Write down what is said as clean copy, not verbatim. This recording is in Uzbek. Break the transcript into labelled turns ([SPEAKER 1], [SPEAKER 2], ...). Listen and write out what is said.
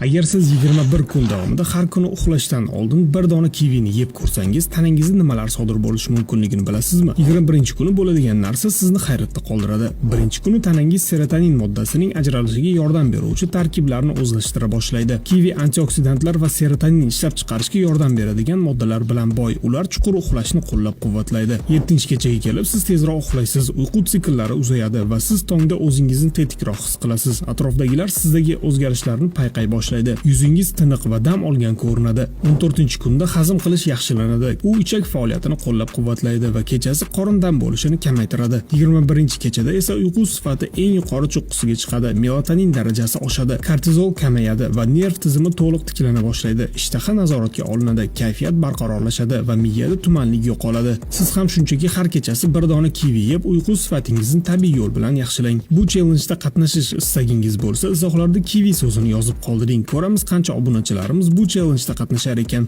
[SPEAKER 1] Agar siz 21 kun davomida har kuni uxlashdan oldin bir dona kivini yeb ko'rsangiz, tanangizda nimalar sodir bo'lishi mumkinligini bilasizmi? 21-kuni bo'ladigan narsa sizni hayratda qoldiradi. Birinchi kuni tanangiz serotonin moddasining ajralishiga yordam beruvchi tarkiblarni o'zlashtira boshlaydi. Kivi antioksidantlar va serotonin ishlab chiqarishga yordam beradigan moddalar bilan boy. Ular chuqur uxlashni qo'llab-quvvatlaydi. 7-kechaga kelib siz tezroq uxlaysiz, uyqu sikllari uzayadi va siz tongda o'zingizni tetikroq his qilasiz. Atrofdagilar sizdagi o'zgarishlarni payqay boshlaydi. Yuzingiz tiniq va dam olgan ko'rinadi. 14-kunda hazm qilish yaxshilanadi. U ichak faoliyatini qo'llab-quvvatlaydi va kechasi qorin dam bo'lishini kamaytiradi. 21-kechada esa uyqu sifati eng yuqori cho'qqisiga chiqadi. Melatonin darajasi oshadi, kortizol kamayadi va nerv tizimi to'liq tiklana boshlaydi. Ishtaha nazoratga olinadi, kayfiyat barqarorlashadi va miyada tumanlik yo'qoladi. Siz ham shunchaki har kechasi bir dona kivi yeb, uyqu sifatingizni tabiiy yo'l bilan yaxshilang. Bu challenge'da qatnashish istagingiz bo'lsa, izohlarda "kivi" so'zini yozib qoldiring. Ko'ramiz, qancha obunachilarimiz bu challenge'da qatnashar ekan.